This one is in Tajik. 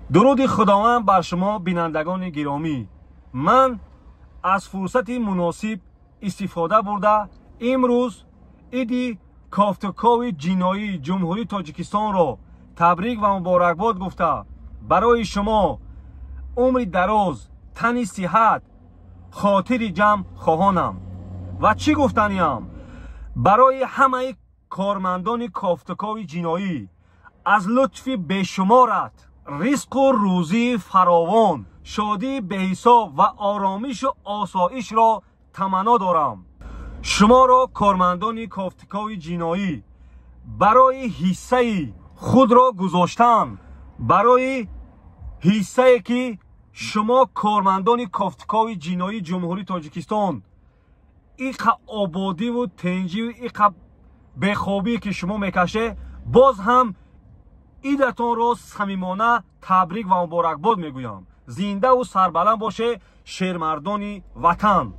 Дуруди Худованд бар шумо, бинандагони гиромӣ. Ман аз фурсати муносиб истифода бурда, имрӯз иди кофтукови ҷиноии Ҷумҳурии Тоҷикистонро табрик ва муборакбод гуфта, барои шумо умри дароз, тани сиҳат, хотири ҷамъ хоҳонам. Ва чӣ гуфтаниям? Барои ҳамаи кормандони кофтукови ҷиноӣ аз лутфи бешуморат ризқу рӯзии фаровон, шодии беҳисоб ва оромишу осоишро таманно дорам. Шуморо, кормандони кофтукови ҷиноӣ, барои ҳиссаи худро гузоштан, барои ҳиссае ки шумо, кормандони кофтукови ҷиноии Ҷумҳурии Тоҷикистон, иқа ободиву тенҷиву иқа бехобие ки шумо мекашед, боз ҳам идатонро самимона табрик ва муборакбод мегӯям. Зиндаву сарбаланд боше, шермардони ватан.